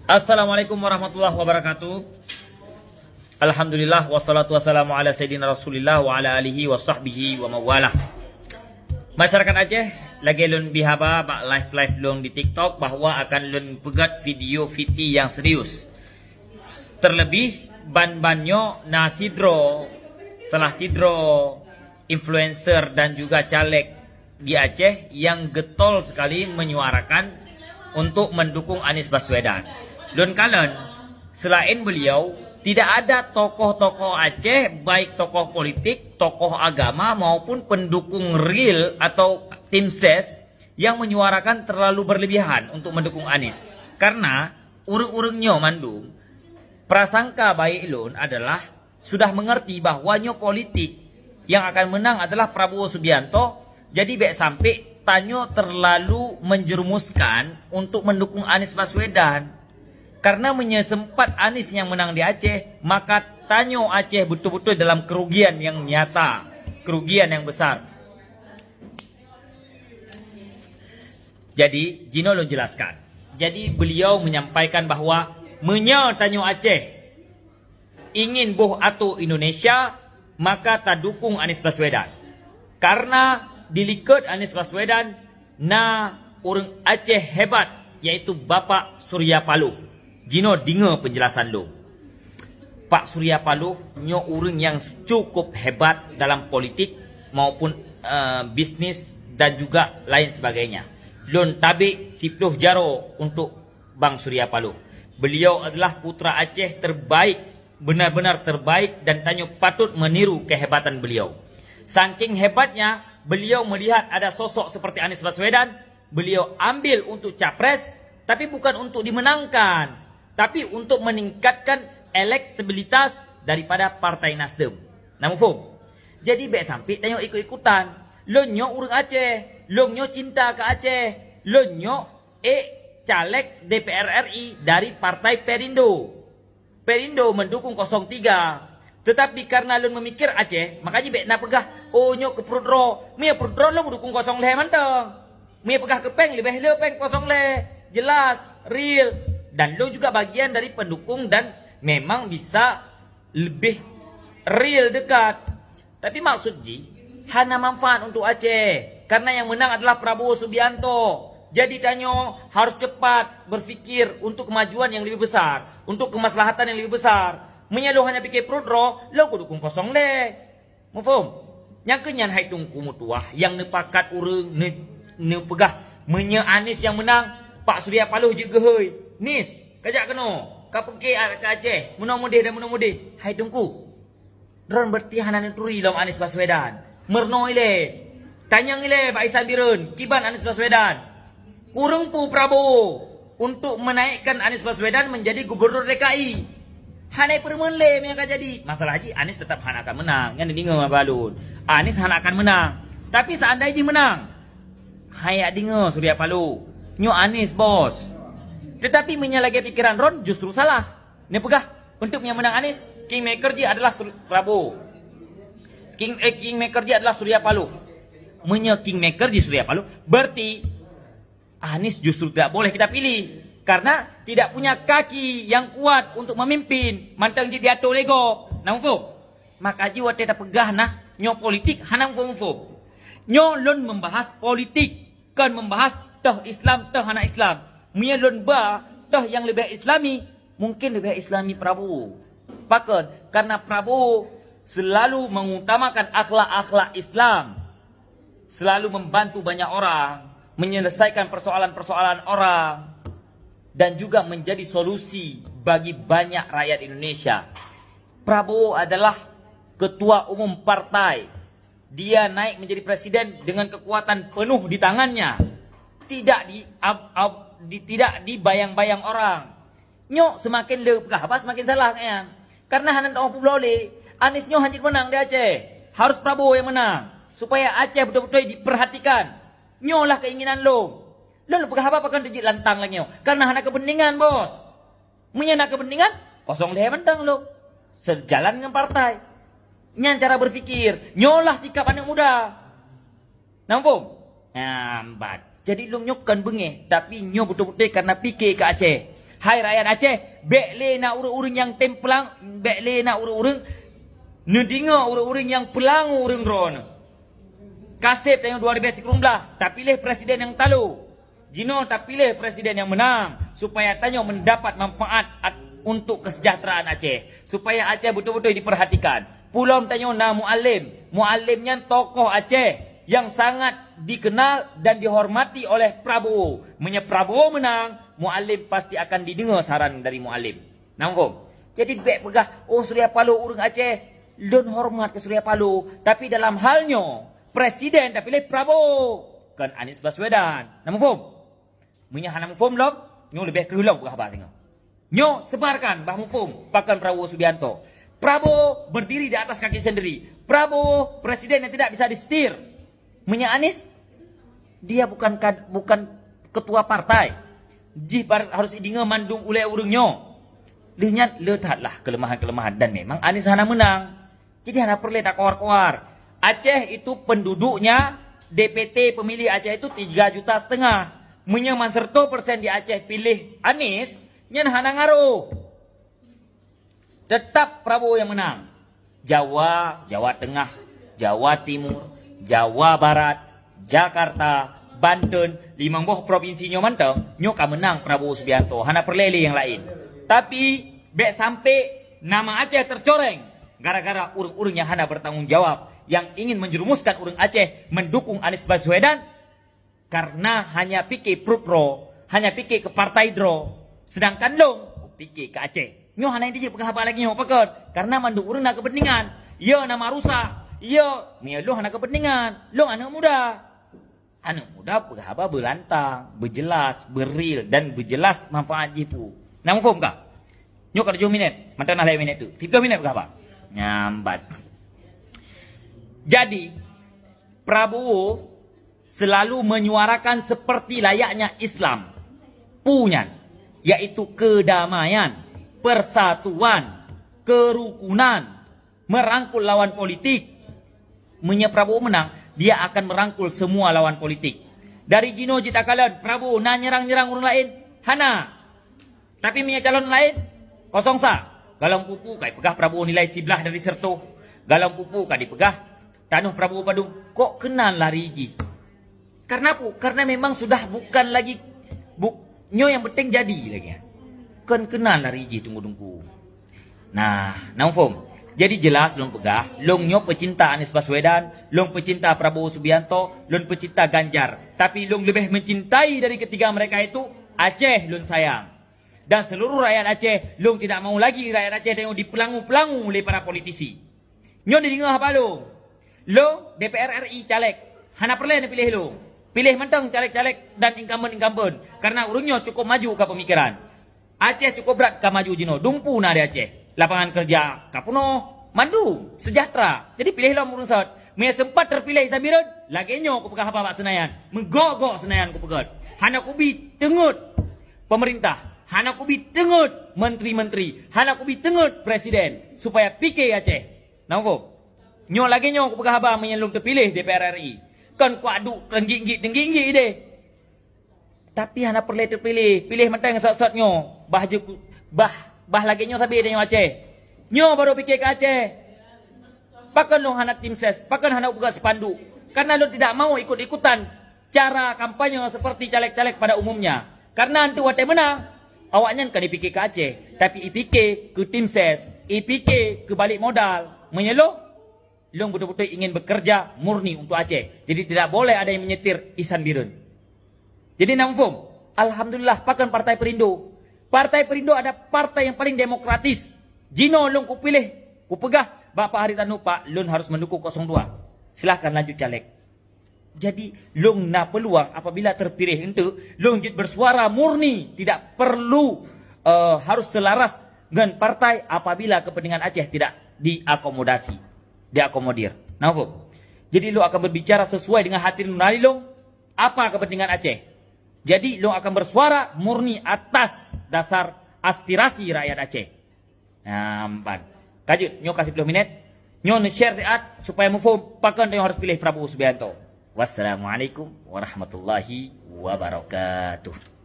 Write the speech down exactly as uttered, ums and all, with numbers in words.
Assalamualaikum warahmatullahi wabarakatuh. Alhamdulillah, wassalatu wassalamu ala sayyidina Rasulillah wa ala alihi wa sahbihi wa mawalah. Masyarakat Aceh, lagée lôn bri haba bak live-live lôn di TikTok bahwa akan lôn peugét video fitnah nyang serius. Terlebih ban-ban nyoe na sidroe, salah sidroe influencer dan juga caleg di Aceh yang getol sekali menyuarakan untuk mendukung Anies Baswedan. Lôn kalon, selain beliau, tidak ada tokoh-tokoh Aceh, baik tokoh politik, tokoh agama maupun pendukung real atau tim ses yang menyuarakan terlalu berlebihan untuk mendukung Anies. Karena ureuëng-ureuëng nyoe mandum, prasangka baik lôn adalah sudah mengerti bahwa nyoe politik yang akan menang adalah Prabowo Subianto, jadi bék sampai tanyoe terlalu menjerumuskan untuk mendukung Anies Baswedan. Karena meunyoe sempat Anies yang menang di Aceh, maka tanyoe Aceh betul-betul dalam kerugian yang nyata, kerugian yang besar. Jadi, jinoe lôn jelaskan. Jadi, beliau menyampaikan bahwa meunyoe tanyoe Aceh ingin boh atô Indonesia, maka tadukung Anies Baswedan. Karena di likot Anies Baswedan na ureuëng Aceh hebat, yaitu Bapak Surya Paloh. Jinoe deungoe penjelasan lôn. Pak Surya Paloh nyoe ureuëng yang cukup hebat dalam politik maupun, eh, bisnis dan juga lain sebagainya. Lôn tabek siploh jaroe untuk Bang Surya Paloh. Beliau adalah putra Aceh terbaik, benar-benar terbaik, dan tanyoe patut meniru kehebatan beliau. Saking hebatnya, beliau melihat ada sosok seperti Anies Baswedan, beliau ambil untuk capres, tapi bukan untuk dimenangkan, tapi untuk meningkatkan elektabilitas daripada Partai Nasdem. Na muphom? Jadi bék sampai tanyoe ikut-ikutan. Lôn nyoe ureuëng Aceh, lôn nyoe cinta ke Aceh, lôn nyoe ék caleg D P R R I dari Partai Perindo. Perindo mendukung kosong tiga. Tetapi karena lôn memikir Aceh, makanya bék na peugah, "Oh, nyoe keu pruet droe." Meunyoe pruet droe, lôn dukung kosong lhée mantong. Meunyoe peugah keu péng, leubeh le péng kosong lhée. Jelas, real. Dan lôn juga bagian dari pendukung dan memang bisa lebih real dekat. Tapi maksud jih hana manfaat untuk Aceh, karena yang menang adalah Prabowo Subianto. Jadi tanyoe harus cepat berpikir untuk kemajuan yang lebih besar, untuk kemaslahatan yang lebih besar. Meunyoe lôn hana pikir pruet droe, lôn kudukung kosong lhée. Muphom? Nyang keu nyan hai Teungku meutuwah nyang neupakat ureuëng ne-, neupeugah meunyoe Anies nyang meunang, Pak Surya Paloh jeuet geuhôi. Nis, kajak keunoe, kapeuke ka Aceh, meunoe mudeh dan meunoe mudeh. Hai Teungku, droen berarti hana neuturi lom Anies Baswedan. Meurunoe ilée. Tanyong ilée bak Ihsan Bireuen, kiban Anies Baswedan. Kureueng peue Prabowo untuk menaikkan Anies Baswedan menjadi gubernur D K I. Hana peureumeun lé meunyoe ka jadi. Masalah jih Anies tetap hana akan meunang. Nyan deungoe balon. Anies hana akan meunang. Tapi seandai jih meunang, hai jak deungoe Surya Paloh. Nyoe Anies, bos. Tetapi meunyoe lagée pikeran droen justru salah. Neupeugah, untuk nyang meunang Anies, kingmaker jih adalah Sur-, Prabowo. King, eh, kingmaker jih adalah Surya Paloh. Meunyoe kingmaker jih Surya Paloh, berarti Anies justru tidak boleh kita pilih. Karena tidak punya kaki yang kuat untuk memimpin. Mantong jih diatur lego. Na muphom? Maka jih watée tapeugah nah, nyoe politik hana muphom-muphom. Nyoe lôn membahas politik. Kon membahas toh Islam, toh hana Islam. Meunyoe lôn ba toh nyang leubeh Islami, mungkin leubeh Islami Prabowo. Pakon? Karena Prabowo selalu mengutamakan akhlak-akhlak Islam, selalu membantu banyak orang, menyelesaikan persoalan-persoalan orang, dan juga menjadi solusi bagi banyak rakyat Indonesia. Prabowo adalah ketua umum partai. Dia naik menjadi presiden dengan kekuatan penuh di tangannya. Tidak di, ab, ab, di, tidak dibayang-bayang orang. Nyoe semakin le peugah haba semakin salah nyan. Karena hana teuoh peubloe lé. Anies nyoe hanjeuet menang di Aceh. Harus Prabowo yang menang. Supaya Aceh betul-betul diperhatikan. Nyoe lah keinginan lôn. Lôn peugah haba pakon teujeuet lantang lagée nyoe. Karena hana kepentingan, bos. Meunyoe na kepentingan, kosong lhée mantong lom. Sejalan ngon partai. Nyan cara berpikir. Nyoe lah sikap aneuk muda. Na muphom? Nah, mbat. Jadi lôn nyoe kon beungéh, tapi nyoe beutôi-beutôi karena pike keu Aceh. Hai rakyat Aceh, bék lé na ureuëng-ureuëng nyang tem peulang, bék lé na ureuëng-ureuëng neudeungoe ureuëng-ureuëng nyang peulangu ureuëng droeneuh. Ka seb tanyoe dua ribèe sikureueng blaih, tapiléh presiden nyang talo. Jinoe tapiléh presiden nyang meunang, supaya tanyoe mendapat manfaat at-, untuk kesejahteraan Aceh, supaya Aceh beutôi-beutôi diperhatikan. Pulom tanyoe na Mualem. Mualem nyan tokoh Aceh nyang sangat dikenal dan dihormati oleh Prabowo. Meunyoe Prabowo meunang, Mualem pasti akan dideungoe saran dari Mualem. Na muphom? Jadi bék peugah, "Oh, Surya Paloh ureuëng Aceh." Lôn horeumat keu Surya Paloh, tapi dalam hal nyoe, presiden tapiléh Prabowo, kon Anies Baswedan. Na muphom? Meunyoe hana muphom lom, nyoe leubeh kreueh lom peugah haba singoh. Nyoe sebarkan bah muphom pakon Prabowo Subianto. Prabowo berdiri di atas kaki sendiri. Prabowo presiden yang tidak bisa disetir. Meunyoe Anies, dia bukan kad-, bukan ketua partai. Jih bar-, harus ideungoe mandum ulée ureuëng nyoe. Lheueh nyan le that lah keuleumahan-keuleumahan dan memang Anies hana meunang. Jadi hana peureulée takoar-koar. Aceh itu penduduknya, D P T pemilih Aceh itu tiga juta setengah. Meunyoe man seratus persen di Aceh piléh Anies, nyan hana ngaroh. Tetap Prabowo yang menang. Jawa, Jawa Tengah, Jawa Timur, Jawa Barat, Jakarta, Banten, limong boh provinsi nyoe mantong, nyoe ka meunang Prabowo Subianto. Hana peureulée lé nyang laén. Tapi, bék sampai nama Aceh tercoreng gara-gara ureuëng-ureuëng nyang hana bertanggung jawab, yang ingin menjerumuskan ureuëng Aceh mendukung Anies Baswedan, karena hanya pike pruet droe, hanya pike keu partai droe, sedangkan lôn pike keu Aceh. Nyoe hana jeuet peugah haba lagée nyoe, pakon? Karena mandum ureuëng na kepentingan. Ya nama rusak, ya, meunyoe lôn hana kepentingan. Lôn aneuëk muda. Aneuëk muda peugah haba beulantang, beujelas, beuril, dan beujelas manfaat jih peue. Na muphom ka? Nyoe ka tujoh minét, mantong na lhée minét tu. Tiep minét peugah haba. Nyambat. Jadi, Prabowo selalu menyuarakan seperti layaknya Islam. Peue nyan, yaitu kedamaian, persatuan, kerukunan, merangkul lawan politik. Meunyoe Prabowo meunang, dia akan merangkul semua lawan politik. Dari jinoe jeuet takalon, Prabowo na nyerang-nyerang ureuëng laén? Hana. Tapi meunyoe calon laén, kosong sa. Galom pupu ka dipeugah Prabowo nilai siblaih dari seratus. Galom pupu ka dipeugah tanoh Prabowo padum. Kok keunan lari jih? Karena apa? Karena memang sudah bukan lagi bu-, nyoe nyang penting jadi lagi. Kon keunan lari jih teungku-teungku. Nah, na muphom. Jadi jelas lôn peugah, lôn nyoe pecinta Anies Baswedan, lôn pecinta Prabowo Subianto, lôn pecinta Ganjar. Tapi lôn leubeh mencintai dari ketiga mereka itu Aceh lôn sayang. Dan seluruh rakyat Aceh, lôn tidak mau lagi rakyat Aceh tanyoe dipeulangu-peulangu lé para politisi. Nyoe dideungoe haba lôn. Lôn D P R R I caleg. Hana peureulée neupiléh lôn. Piléh mantong caleg-caleg dan incumbent-incumbent. Karena ureuëng nyoe cukup maju ka pemikiran. Aceh cukup brat ka maju jinoe. Dumpu na di Aceh. Lapangan kerja ka peunoh. Mandum. Sejahtera. Jadi piléh lom ureuëng sot. Meunyoe sempat terpiléh Ihsan Bireuen, lagée nyoe kupeugah haba bak Senayan. Meugok-gok Senayan kupeugét. Hana kubi teungeut pemerintah. Hana kubi teungeut menteri-menteri. Hana kubi teungeut presiden. Supaya pike Aceh. Na muphom? Nyoe lagée nyoe kupeugah haba meunyoe lôn teupiléh D P R R I. Kon kuak duek teunggik-nggik, teunggik-nggik ideh. Tapi hana peureulée teupiléh. Piléh mantong sot-sot nyoe. Bah jeuku-, bah, bah lagée nyoe sabe tanyoe Aceh. Nyoe barô pike keu Aceh. Pakon lôn hana tim ses? Pakon hana peugah spanduk? Karena lôn tidak mau ikut-ikutan cara kampanye seperti caleg-caleg pada umumnya. Karena enteuk watée meunang, awaknyan ka dipike keu Aceh, tapi ipike keu tim ses, ipike keu balik modal. Meunyoe lôn, lôn beutôi-beutôi ingin bekerja murni untuk Aceh. Jadi tidak boleh ada yang menyetir Ihsan Bireuen. Jadi na muphom, alhamdulillah pakon Partai Perindo. Partai Perindo ada partai yang paling demokratis. Jinoe lôn kupiléh, kupeugah bak Pak Haritanu, Pak, lôn harus mendukung kosong dua. Silahkan lanjut caleg. Jadi, lôn na peuluang apabila terpiléh enteuk, lôn jeuet bersuara murni, tidak perlu, eh, harus selaras ngon partai apabila kepentingan Aceh tidak diakomodasi, diakomodir. Na muphom? Jadi, lôn akan berbicara sesuai dengan hati nurani lôn, apa kepentingan Aceh. Jadi, lôn akan bersuara murni atas dasar aspirasi rakyat Aceh. Nah, ban. Ka jeuet, nyoe ka siploh minét. Nyoe neu-share siat supaya muphom pakon tanyoe harus piléh Prabowo Subianto. Wassalamualaikum warahmatullahi wabarakatuh.